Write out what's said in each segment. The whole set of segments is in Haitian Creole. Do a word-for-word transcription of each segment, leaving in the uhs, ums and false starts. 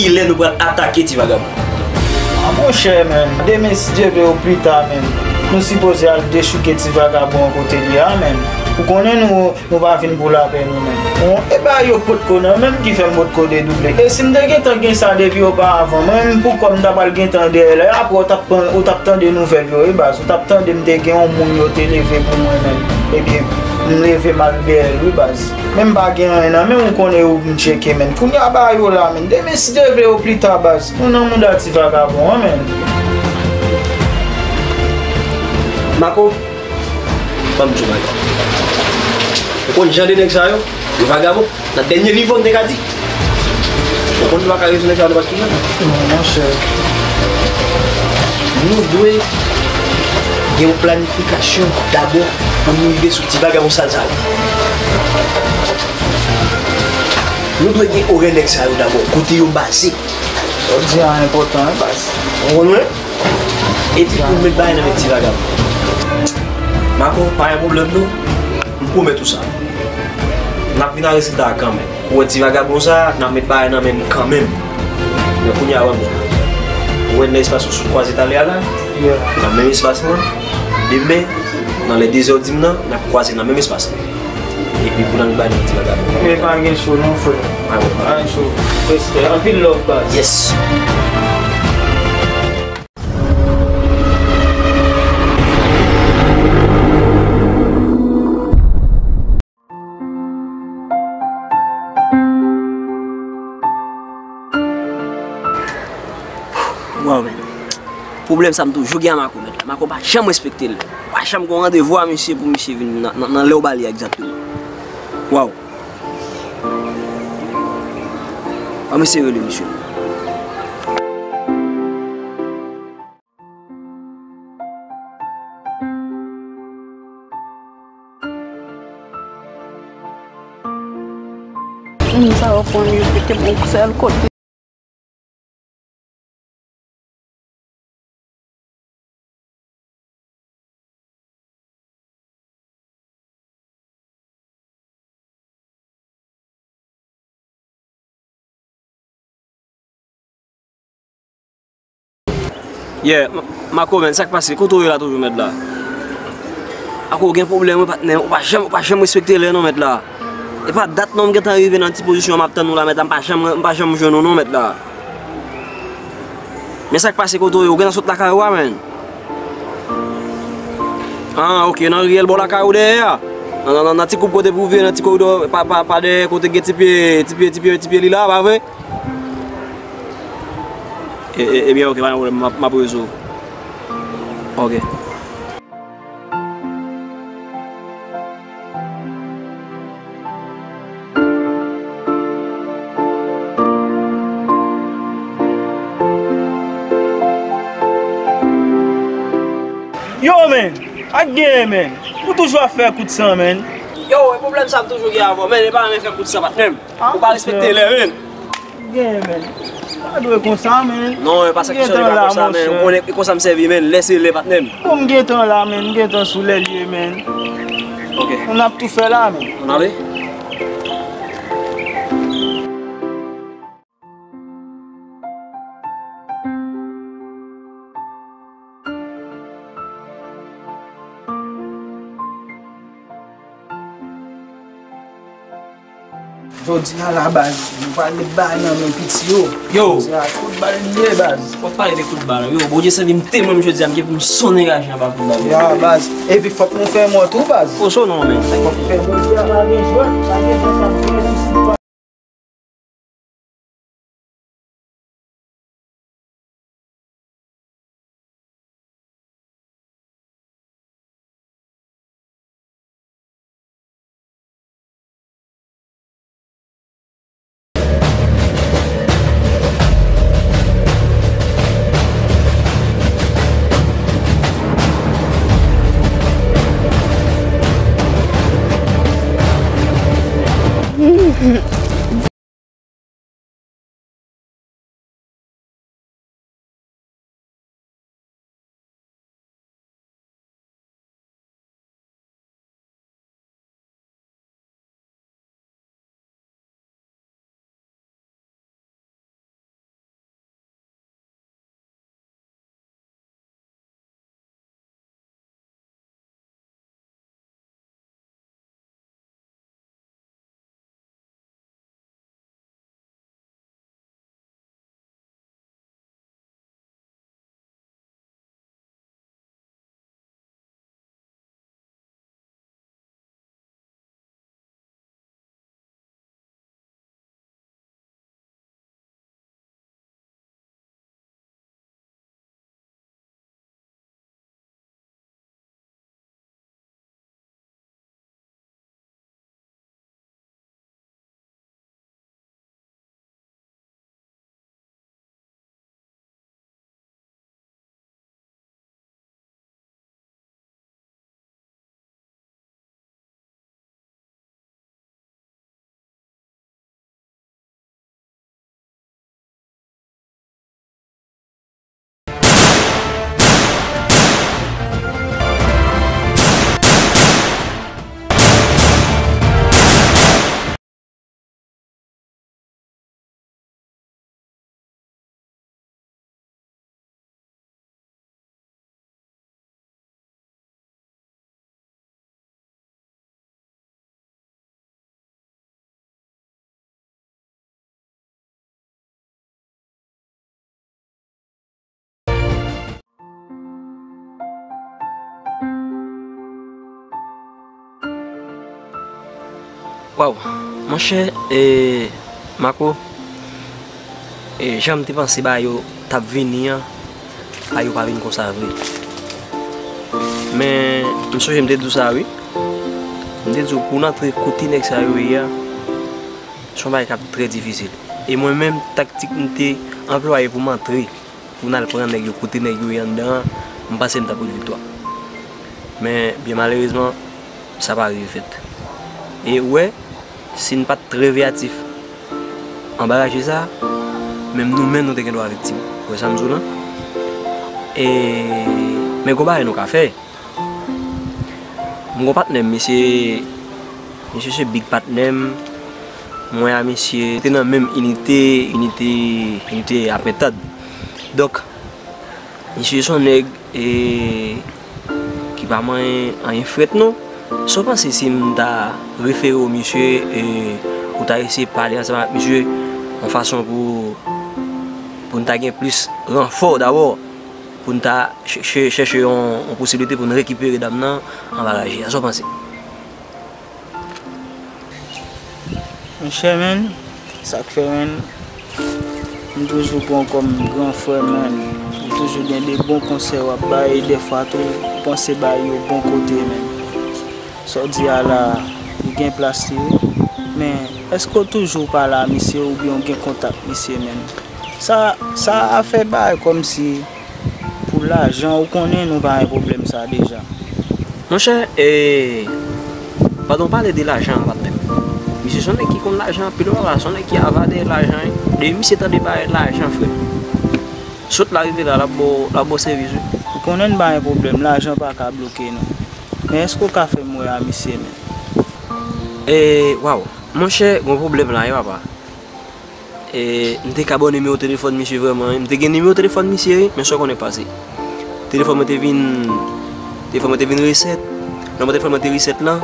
Kilè nou pral atake ti vagabon? A monchè, menn, demen, si Dye vle, oplita, menn, nou sipoze al dechouke ti vagabon an kote l ye a, menn. Ou konnen nou, nou pa vin pou lapè, nou menm. Bon, e bagay yo potko nan menm ki fè m potko dedouble. E si m te gentan gen sa depi oparavan, mwen menm pou kò m ta pral gentan dèyè la, apre w t ap pran, ou t ap tande nouvèl yo, wi, baz. Ou t ap tande m te gen yon moun yo te leve pou mwen menm. Epi, m leve m al dèyè l, wi, baz. Men m pa gen anyen nan men m, ou konnen yo m tcheke, menn. Kounye a bagay yo la, menn. Demen, si Dye vle, oplita, baz. Nou nan mouda ti vagabon an, menn. Mako, ban m di w bagay. Ou konn jan de nèg sa yo? Yo vagabon. Nan dènye nivo, m te ka di. Ou konn nou pa ka rezon nèg sa yo nenpòt ki jan. Non, monchè. Nou dwe gen yon planifikasyon dabò pou nou rive sou ti vagabon sal sa yo. Nou dwe gen orè nèg sa yo dabò, kote yo baze. Sa w di a enpòtan, wi, baz. Ou konprann mwen? Epi pou met bagay nan men ti vagabon. Mako, pa gen pwoblèm non. M pwomèt ou sa. N ap vin a rezilta a kanmenm. Ou wè ti vagabon sa, n ap met bagay nan men l kanmenm. Men kounye a, ban m di w. Ou wè nan espas ou sot kwaze talè a la? Yeah. Nan menm espas lan, demen, nan lè de zè di m nan, n ap kwaze nan menm espas lan. Epi pou n al bay ti vagabon. Men pa gen cho non, frè. Pa gen cho. Respè. Anpil love, baz. Yes. Waw, men. Pwoblèm sa m toujou gen a Mako, mèt la. Mako pa janm respekte lè. Pa janm gen yon randevou a misye pou misye vin nan, nan, nan lè w ba li a egzakteman. Waw. An, mesye rele misye. Moun sa yo konn yo mete m yon sèl kote. Yeah, M-, Mako, men, sa k pase? Kote w ye la toujou, mèt la? Ako, gen pwoblèm, wi, patnè. Ou pa janm, ou pa janm respekte lè, non, mèt la. E pa dat, non, m gentan rive nan ti pozisyon m ap tann ou la, mèt la. M pa janm, m pa janm jwenn ou, non, mèt la. Men sa k pase kote w ye? Ou gentan sot lakay ou a, menn? Ah, ok, nan riyèl bò lakay ou dèyè a? Nan, nan, nan, nan ti koub kote pou w vire, nan ti koridò, pa, pa, pa dèyè kote gen ti pye, ti pye, ti pye, ti pye lila, pa vre? E, e, ebyen, ok, pa gen pwoblèm, m ap, m ap rezo w. Ok. Yo, men, ak genyen, men. Ou toujou ap fè kout san, men. Yo, e pwoblèm sa m toujou gen avè w, men, e pa renmen fè kout san, patnè m. Ou pa respekte lè, men. Gen, men. Pa dwe konsa, men. Non, e pa sa ki chanje pa konsa, men. Ou konnen e konsa m sèvi, men. Lè se lè, patnè m. Bon, m gentan la, men. M gentan sou lè l ye, men. Ok. N ap tou fè la, men. Ann ale. Jodi a la, baz, nou pral met bagay nan men piti yo. Yo! Jodi a, kout bal li ye, baz. W ap pale de kout bal. Yo, Bondye sèvi m temwen m jodi a, m gen pou m sonnen raje anba kout bal. Ya, baz. Epi fòk nou fè mò tou, baz. Fòk nou fè mò tou, pa gen jwèt, pa gen jwèt, pa gen jwèt. Waw, monchè, e, Marco, e, jan m te panse bagay yo t ap vini an, bagay yo pa vin konsa vre. Men, m sonje m te di w sa wi. M te di w pou n antre kote nèg sa yo ye a, se yon bagay k ap trè difisil. E mwen menm, taktik m te anplwaye pou m antre, pou n al pran nèg yo kote nèg yo ye anndan an, m panse m t ap gen viktwa. Men, byen malerezman, sa pa rive fèt. E ou wè, si n pa t trè veyatif anba raje sa, menm nou menm nou te gen dwa viktim. Ou wè sa m di w lan? E, men gon bagay nou ka fè. M gon patnè m, misye, misye se big patnè m. Mwen a misye te nan menm inite, inite, inite a pentad. Donk, misye se yon nèg, e, ki pa manyen anyen frèt non. Sa w panse si m ta refere w misye, e, ou ta eseye pale ansanm ak misye yon fason pou, pou n ta gen plis ranfò dabò, pou n ta chèche, chèche yon, yon posiblite pou n rekipere dam nan anba raje a. Sa w panse? Monchè, menn, sa k fè, menn, m toujou pran w kòm gran frè, menn. Ou toujou gen de bon konsèy w ap bay, e dèfwa tou, ou panse bay yo bon kote, menn. Sa w di a la, li gen plas li wi. Men, èske w toujou pale a misye oubyen w gen kontak misye, menn? Sa, sa afè bagay kòmsi pou lajan, ou konnen nou pa gen pwoblèm sa deja. Monchè, e, pandan w pale de lajan an, patnè m, misye se yon nèg ki konn lajan anpil, papa, se yon nèg ki ava dèyè lajan wi. Depi misye tande pale lajan, frè, sot la rive la, l ap ba w, l ap ba w sèvis wi. Ou konnen n pa gen pwoblèm, lajan pa ka bloke nou. Men èske w ka fè m wè a misye, menn? E, waw, monchè, gon pwoblèm la wi, papa. E, m te ka ba w nimewo telefòn misye vrèman wi. M te gen nimewo telefòn misye wi, men sa w konnen k pase. Telefòn mwen te vin, telefòn mwen te vin reset. Nonm telefòn mwen te reset lan.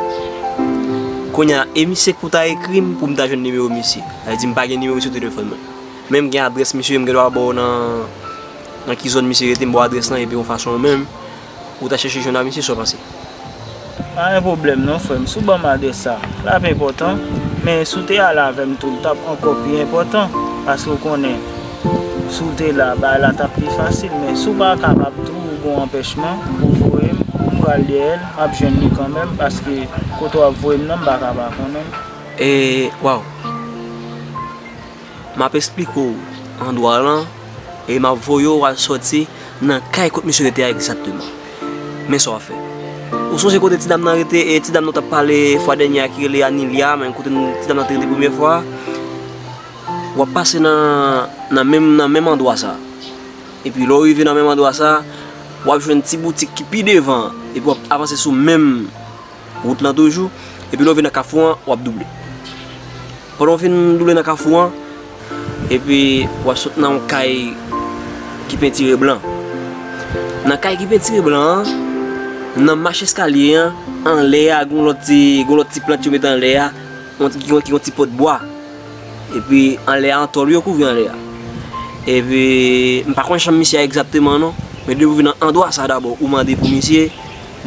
Kounye a, e misye k pou ta ekri m pou m ta jwenn nimewo misye. Sa vle di m pa gen nimewo misye sou telefòn mwen. Men m gen adrès misye, m gen dwa ba w nan, nan ki zòn misye rete, m ba w adrès lan, epi yon fason ou menm, ou ta chèche jwenn ak misye, sa w panse? Pa gen pwoblèm non, frè m. Si w ban m adrès sa, l ap enpòtan. Men si w te ale avè m tou, l t ap ankò pi enpòtan. Paske w konnen, si w te la, bagay la t ap pi fasil. Men si w pa kapab tou, ou gen yon anpèchman, ou voye m, m pral dèyè l, m ap jwenn li kanmenm. Paske kote w ap voye m nan, m pa ka pa konnen l. E, waw. M ap esplike w andwa lan, e m ap voye w al sòti nan kay kot misye rete a egzakteman. Men sa w ap fè. Ou sonje kote ti dam nan rete, e ti dam nan w t ap pale fwa dènye a ki rele Anilya, men kote ti dam nan te rete premye fwa a? W ap pase nan, nan menm, nan menm andwa sa. Epi lè w rive nan menm andwa sa, w ap jwenn ti boutik ki pi devan an, epi w ap avanse sou menm wout lan toujou, epi lè w vin nan kafou an, w ap double. Pandan w fin double nan kafou an, epi w ap sot nan yon kay ki pentire blan. Nan kay ki pentire blan an, nan mach eskalye an, anlè a, gen yon lòt ti, gen yon lòt ti plant yo mete anlè a, yon ti, ki gen yon ti pòt bwa. Epi anlè a, an tòl yo kouvri anlè a. Epi, m pa konn chanm misye a egzakteman non, men depi w vin nan andwa sa dabò, ou mande pou misye,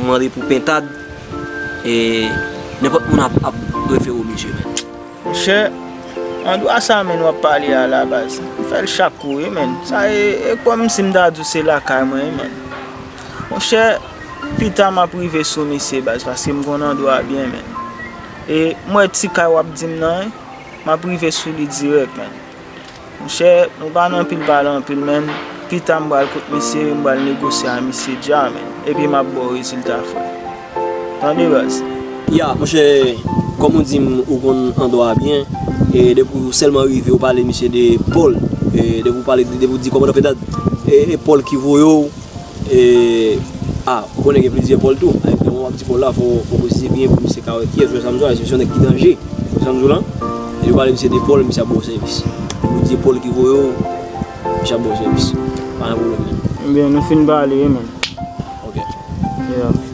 ou mande pou pentad, e nenpòt moun ap, ap refere w misye, menn. Monchè, andwa sa menn w ap pale a la baz, m fè l chak kou wi, menn. Sa e, e kòmsi m ta di w se lakay mwen wi, menn. Monchè, pita m ap rive sou misye baz, paske m konn andwa a byen, menn. E m wè ti kay w ap di m nan wi. M ap rive sou li dirèk, menn. Monchè, nou pa nan anpil pale anpil, menn. Pita m pral kot misye, m pral negosye a misye dja, menn. Epi m ap ba w rezilta, frè. Tande, baz. Ya, monchè, kòm ou di m, ou konn andwa a byen, e depi w sèlman rive, ou pale misye de Pòl, e depi w pale, depi w di kòmandan Pentad, e, e Pòl ki voye w, E, a, ou konnen gen plizyè Pòl tou. Avèk lè w ap di Pòl la, fò, fò w presize byen pou misye ka wè kiyès, ou wè sa m di w la, misye se yon nèg ki danje. Ou wè sa m di w la? E ou pale misye de Pòl, misye ap ba w sèvis. Ou di Pòl ki voye w, misye ap ba w sèvis. Pa gen pwoblèm, menn. Ebyen, nou fin pale wi, menn. Ok. Yeah.